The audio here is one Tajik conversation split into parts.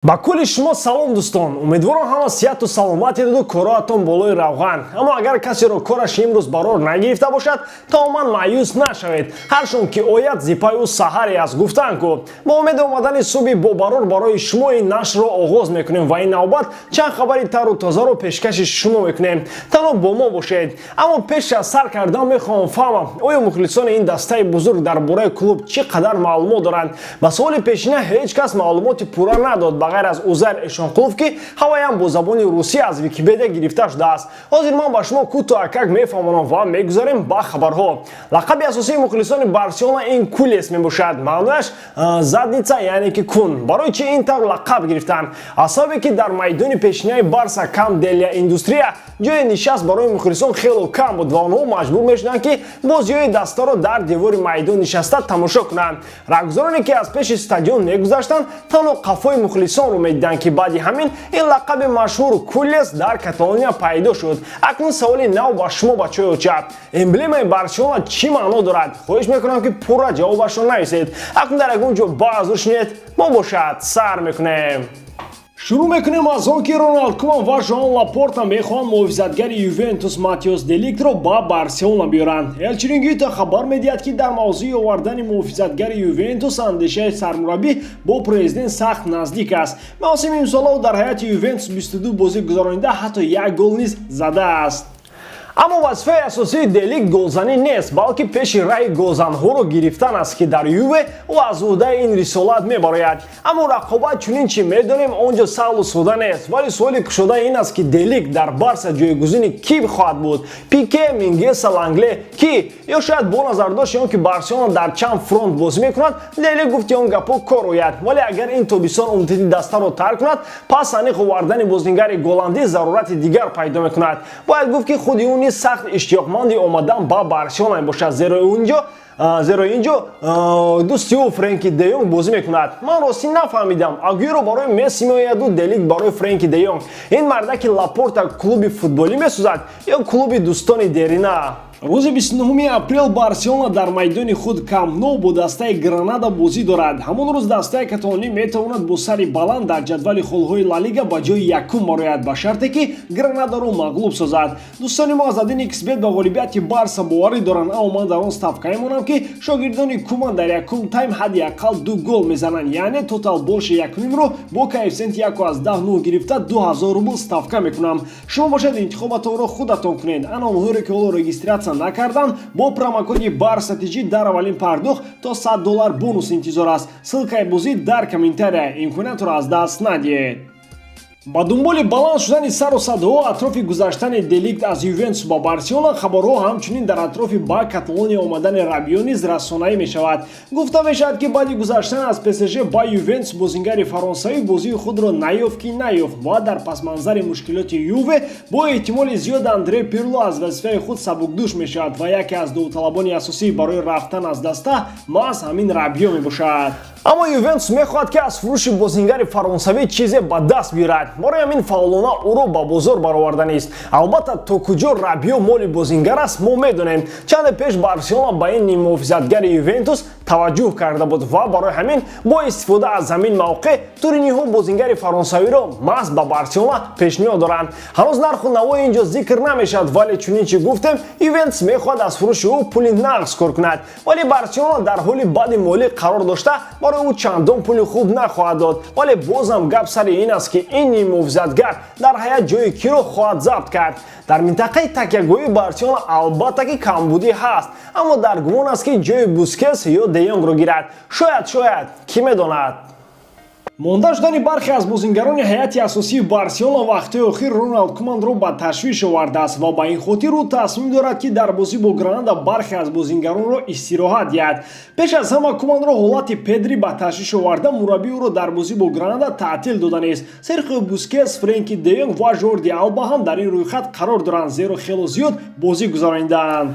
Ба кулли шумо салом, дӯстон. Умедворам, ҳама сиҳату саломате дуду короатон болои равған. Аммо агар касеро кораш имрӯз барор нагирифта бошад, тамоман маъюс нашавед. Ҳар шом ки ояд, зипаи ӯ саҳаре аст, гуфтанд ку. Бо умеди омадани субҳи бобарор барои шумо ин нашрро оғоз мекунем ва ин навбат чанд хабари тару тозаро пешкаши шумо мекунем. Танҳо бо мо бошед. Аммо пеш аз сар кардан мехоҳам фаҳмам, оё мухлисони ин дастаи бузург дар бораи клуб чӣ қадар маълумот доранд. Ба суоли пешина ҳеҷ кас маълумоти пурра надод, ба ғайр аз Узайр Эшонқулов, ки ҳаваям бо забони русӣ аз Википедия гирифта шудааст. Ҳозир ман ба шумо кӯтоҳакак мефаҳмонам ва мегузарем ба хабарҳо. Лақаби асосии мухлисони Барселона ин «кулес» мебошад. Маънояш задница, яъне ки кун. Барои чи ин тавр лақаб гирифтанд? Аз сабабе ки дар майдони пешинаи Барса, Камп де ля Индустрия, ҷои нишаст барои мухлисон хело кам буд ва онҳо маҷбур мешуданд, ки бозиҳои дастаро дар девори майдон нишаста тамошо кунанд. Раҳгузароне, ки аз пеши стадион мегузаштанд, танҳо қафои мухлисонро медиданд, ки баъди ҳамин ин лақаби машҳур «кулес» дар Каталония пайдо шуд. Акнун саволи нав ба шумо, бачаҳои оча: эмблемаи Барселона чӣ маъно дорад? Хоҳиш мекунам, ки пурра ҷавобашро нависед. Акнун дар ягон ҷо баъзур шинед, мо бошад сар мекунем. Шурӯъ мекунем аз он, ки Роналд Куман ва Жоан Лапорта мехоҳанд муҳофизатгари Ювентус Матиос Деликтро ба Барселона биёранд. Эл Чингито хабар медиҳад, ки дар мавзӯи овардани муҳофизатгари Ювентус андешаи сармураббӣ бо президент сахт наздик аст. Мавсими имсола ӯ дар ҳайати Ювентус 22 бозӣ гузаронида, ҳатто як гол низ задааст. Аммо вазифаи асосии Деликт голзанӣ нест, балки пеши раҳи голзанҳоро гирифтан аст, ки дар Юве ӯ аз ӯҳдаи ин рисолат мебарояд. Аммо рақобат, чунин чи медонем, он ҷо саҳлу сода нест. Вале суоли кушода ин аст, ки Деликт дар Барса ҷойгузини кӣ хоҳад буд? Пике, Мингеса, Лангле, кӣ? Ё шояд бо назардошти он ки Барселона дар чанд фронт бозӣ мекунад, Деликт гуфти он гапҳо кор ояд. Вале агар ин тобистон Умтити дастаро тарк кунад, пас аниқ овардани бозингари голландӣ зарурати дигар пайдо мекунад. Бояд гуфт, ки худи ӯ низ сахт иштиёқманди омадан ба Барселона мебошад, зеро ин ҷо дӯсти ӯ Френки де Йонг бозӣ мекунад. Ман ростӣ нафаҳмидам: Агюро барои Месси меояду Деликт барои Френки де Йонг. Ин мардаки Лапорта клуби футболӣ месозад ё клуби дӯстони дерина? Рӯзи 29 апрел Барселона дар майдони худ, Камп Ноу, бо дастаи Гранада бозӣ дорад. Ҳамон рӯз дастаи каталонӣ метавонад бо сари баланд дар ҷадвали холҳои Ла Лига ба ҷои якум барояд, ба шарте ки Гранадаро мағлуб созад. Дӯстони мо аз один xBet ба ғолибияти Барса боварӣ доранд, аммо ман дар он ставка мемонам, ки шогирдони Куман дар якум тайм ҳадди ақал ду гол мезананд, яъне тотал больше якунимро бо коэффисиенти 1,9 гирифта 2000 рубл ставка мекунам. Шумо бошад, интихобатонро худатон кунед. Ана онҳоеро, ки ҳоло регистрация накардан, бо промокоди БАРСАТИҷи дар аввалин пардохт то 100 доллар бонус интизор аст. Ссылкаи бозӣ дар комментария. Имкониятро аз даст надиҳед. Ба дунболи баланд шудани сару садоҳо атрофи гузаштани Деликт аз Ювентус ба Барселона, хабарҳо ҳамчунин дар атрофи ба Каталония омадани Рабио низ расонаӣ мешавад. Гуфта мешавад, ки баъди гузаштан аз ПСЖ ба Ювентус бозингари фаронсавӣ бозии худро наёфт ки наёфт ва дар пасманзари мушкилоти Юве бо эҳтимоли зиёд Андре Пирло аз вазифаи худ сабукдӯш мешавад ва яке аз довталабони асосӣ барои рафтан аз даста маҳз ҳамин Рабио мебошад. Аммо Ювентус мехоҳад, ки аз фурӯши бозингари фаронсавӣ чизе ба даст биёрад. Барои ҳамин фаъолона ӯро ба бозор бароварданист. Албатта, то куҷо Рабио моли бозингар аст, мо медонем. Чанде пеш Барселона ба ин ниммуҳофизатгари Ювентус таваҷҷӯҳ карда буд ва барои ҳамин бо истифода аз ҳамин мавқеъ туриниҳо бозингари фаронсавиро маҳз ба Барселона пешниҳод доранд. Ҳанӯз нарху навои ин ҷо зикр намешавад, вале чунин чи гуфтем, Ювентус мехоҳад аз фурӯши ӯ пули нағз кор кунад. Вале Барселона дар ҳоли бади молӣ қарор дошта, барои ӯ чандон пули хуб нахоҳад дод. Вале бозам гап сари ин аст, ки ин ниммуҳофизатгар дар ҳайат ҷои киро хоҳад забт кард. Дар минтақаи такягоҳии Барселона албатта ки камбудӣ ҳаст, аммо дар гумон аст, ки ҷои Бускес ё де Йонгро гирад. Шояд, шояд, кӣ медонад. Монда шудани бархе аз бозингарони ҳайати асосии Барселона вақтҳои охир Роналд Куманро ба ташвиш овардааст ва ба ин хотир ӯ тасмим дорад, ки дар бозӣ бо Гранада бархе аз бозингаронро истироҳат диҳад. Пеш аз ҳама Куманро ҳолати Педри ба ташвиш оварда, мураббӣ ӯро дар бозӣ бо Гранада таътил доданист. Серхио Бускес, Френки де Йонг ва Жорди Алба ҳам дар ин рӯйхат қарор доранд, зеро хело зиёд бозӣ гузаронидаанд.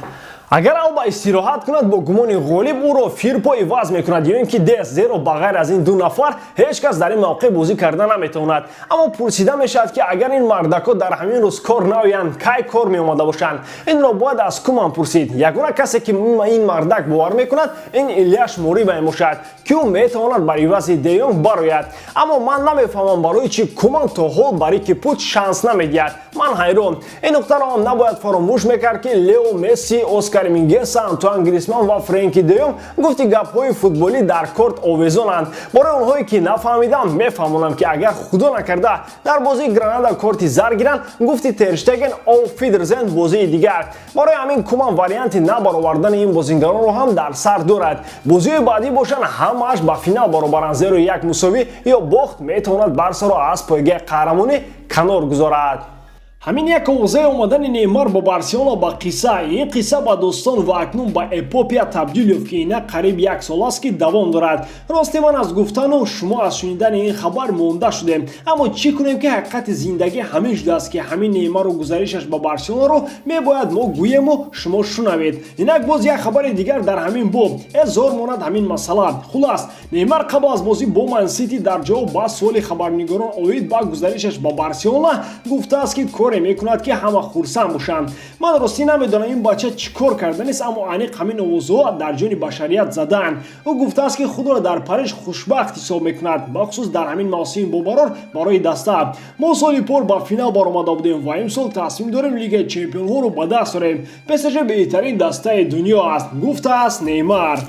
Агар Алба истироҳат кунад, бо гумони ғолиб ӯро Фирпо иваз мекунад ё ин ки Дест, зеро ба ғайр аз ин ду нафар ҳеҷ кас дар ин мавқеъ бозӣ карда наметавонад. Аммо пурсида мешавад, ки агар ин мардакҳо дар ҳамин рӯз кор наоянд, кай кор меомада бошанд? Инро бояд аз Куман пурсид. Ягона касе, ки ин мардак бовар мекунад, ин Ильяш Муриба мебошад, ки ӯ метавонад бар ивази Де Йонг барояд. Аммо ман намефаҳмам, барои чӣ Куман то ҳол ба Рики Пуч шанс намедиҳад. Ман ҳайрон. Ин нуқтаро ҳам набояд фаромӯш мекард, ки Лео Месси, Оскар Мингеса, Антуан Грисман ва Френки де Йонг, гуфти гапҳои футболӣ, дар корт овезонанд. Барои онҳое, ки нафаҳмидам, мефаҳмонам, ки агар, худо накарда, дар бозии Гранада корти зар гиранд, гуфти Тер Штеген, auf Wiedersehen, бозии дигар. Барои ҳамин Куман варианти набаровардани ин бозингаронро ҳам дар сар дорад. Бозиҳои баъдӣ бошанд, ҳамааш ба финал баробаранд, зеро як мусовӣ ё бохт метавонад Барсаро аз пойгаи қаҳрамонӣ канор гузорад. Ҳамин як овозаи омадани Неймар ба Барселона ба қисса, ин қисса ба достон ва акнун ба эпопея табдил ёфт, ки инак қариб як сол аст, ки давом дорад. Росте, ман аз гуфтану шумо аз шунидани ин хабар монда шудем, аммо чӣ кунем, ки ҳақиқати зиндагӣ ҳамин шудааст, ки ҳамин Неймару гузаришаш ба Барселонаро мебояд мо гӯему шумо шунавед. Инак боз як хабари дигар дар ҳамин боб зор монад ҳамин масъала. Хулас, Неймар қабл аз бозӣ бо Мансити дар ҷавоб ба суоли хабарнигорон оид ба гузаришаш ба Барселона гуфтааст, ки коре мекунад, ки ҳама хурсанд бошанд. Ман ростӣ намедонам, ин бача чӣ кор карданист, аммо аниқ ҳамин овозҳо дар ҷони башарият задаанд. Ӯ гуфтааст, ки худро дар Париж хушбахт ҳисоб мекунад, бахусус дар ҳамин мавсими бобарор барои даста. Мо соли пор ба финал баромада будем ва имсол тасмим дорем Лигаи чемпионҳоро ба даст орем. ПСЖ беҳтарин дастаи дунё аст, гуфтааст Неймар.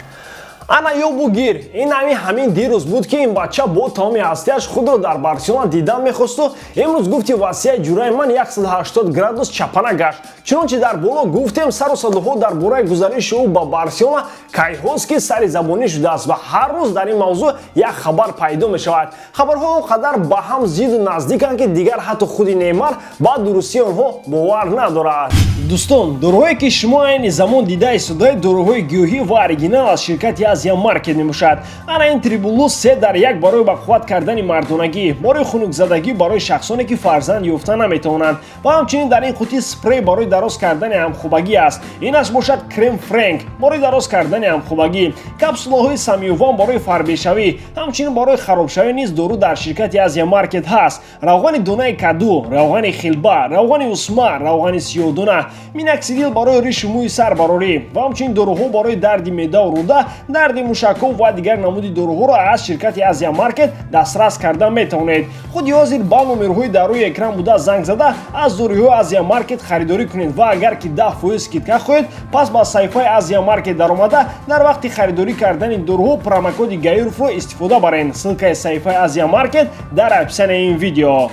Ана ё бугир, ин ҳамин дирӯз буд, ки ин бача бо тамоми ҳастиаш худро дар Барселона дидан мехосту имрӯз, гуфти васияи ҷураи ман, 180 градус чапана гашт. Чунончи дар боло гуфтем, сару садоҳо дар бораи гузариши ӯ ба Барселона кайҳост, ки сари забонӣ шудааст ва ҳар рӯз дар ин мавзӯъ як хабар пайдо мешавад. Хабарҳо он қадар ба ҳам зиду наздиканд, ки дигар ҳатто худи Неймар ба дурустии онҳо бовар надорад. Дӯстон, доруҳое, ки шумо айни замон дида истодаед, доруҳои гиёҳӣ ва оригинал аз ширкати Азия Маркет мебошад. Ана ин Трибулус се дар як барои бақувват кардани мардонагӣ, барои хунукзадагӣ, барои шахсоне, ки фарзанд ёфта наметавонанд, ва ҳамчунин дар ин қутӣ спрей барои дароз кардани ҳамхобагӣ аст. Инаш бошад крем Френк барои дароз кардани ҳамхобагӣ, капсулаҳои Самюван барои фарбешавӣ, ҳамчунин барои харобшавӣ низ дору дар ширкати Азия Маркет ҳаст: равғани донаи каду, равғани хилба, равғани усма, равғани сиёдона, миноксидил барои ришу мӯи сар барорӣ ва ҳамчунин доруҳо барои дарди меъдаву рӯда, дарди мушакҳо ва дигар намуди доруҳоро аз ширкати Азия Маркет дастрас карда метавонед. Худи ҳозир ба номерҳои дар рӯи экран буда занг зада, аз доруҳои Азия Маркет харидорӣ кунед ва агар ки 10% скидка хоҳед, пас ба саҳифаи Азия Маркет даромада, дар вақти харидорӣ кардани доруҳо промокоди Гаюровро истифода баред. Ссылкаи саҳифаи Азия Маркет дар описанияи ин видео.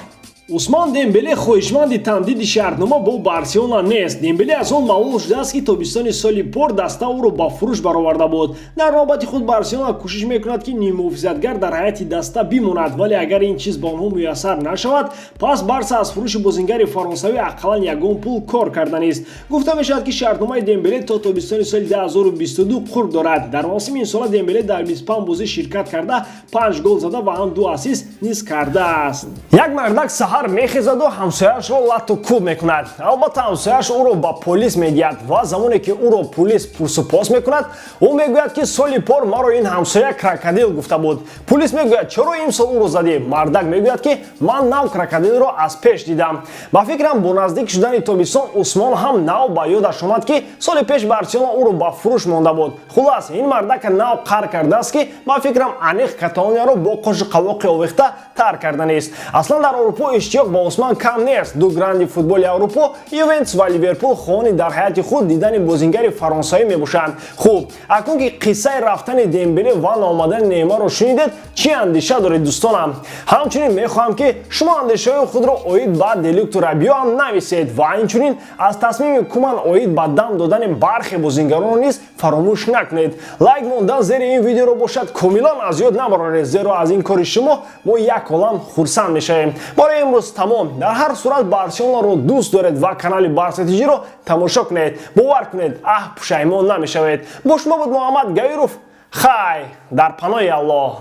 Усман Дембеле хоҳишманди тамдиди шартнома бо Барселона нест. Дембеле аз он малул шудааст, ки тобистони соли пор даста ӯро ба фурӯш бароварда буд. Дар навбати худ Барселона кӯшиш мекунад, ки ниммуҳофизатгар дар ҳайати даста бимонад, вале агар ин чиз ба онҳо муяссар нашавад, пас Барса аз фурӯши бозингари фаронсавӣ ақаллан ягон пул кор карданист. Гуфта мешавад, ки шартномаи Дембеле то тобистони соли 2022 қурб дорад. Дар мавсими имсола Дембеле дар 25 бозӣ ширкат карда, 5 гол зада ва ҳам ду ассист низ кардааст. Як мардак саҳар мехезаду ҳамсояашро латту кӯб мекунад. Албатта, ҳамсояаш ӯро ба полис медиҳад ва замоне ки ӯро пулис пурсупос мекунад, ӯ мегӯяд, ки соли пор маро ин ҳамсоя крокодил гуфта буд. Пулис мегӯяд: «Чаро имсол ӯро задӣ?» Мардак мегӯяд, ки ман нав крокодилро аз пеш дидам. Ба фикрам, бо наздик шудани тобистон Усмон ҳам нав ба ёдаш омад, ки соли пеш Барселона ӯро ба фурӯш монда буд. Хулас, ин мардака нав қар кардааст, ки ба фикрам, аниқ Каталонияро бо қошу қавоқи овехта тар карданист. Аслан дар Аврупо иштиёқ ба Усман кам нест. Ду гранди футболи Аврупо, Ювентус ва Ливерпул, хоҳони дар ҳайати худ дидани бозингари фаронсавӣ мебошанд. Хуб, акнун ки қиссаи рафтани Дембеле ва наомадани Неймарро шунидед, чӣ андеша доред, дӯстонам? Ҳамчунин мехоҳам, ки шумо андешаҳои худро оид ба Де Лихту Рабио ҳам нависед ва инчунин аз тасмими Куман оид ба дам додани бархе бозингаронро низ фаромӯш накунед. Лайк мондан зери ин видеоро бошад, комилан аз ёд набароред, зеро аз ин кори шумо мо як олам хурсанд мешавем. Барои имрӯз тамом. Дар ҳар сурат Барселонаро дӯст доред ва канали Барсатиҷиро тамошо кунед. Бовар кунед, аҳ, пушаймон намешавед. Бо шумо буд Муҳаммад Гаиров. Хай, дар паноҳи Аллоҳ.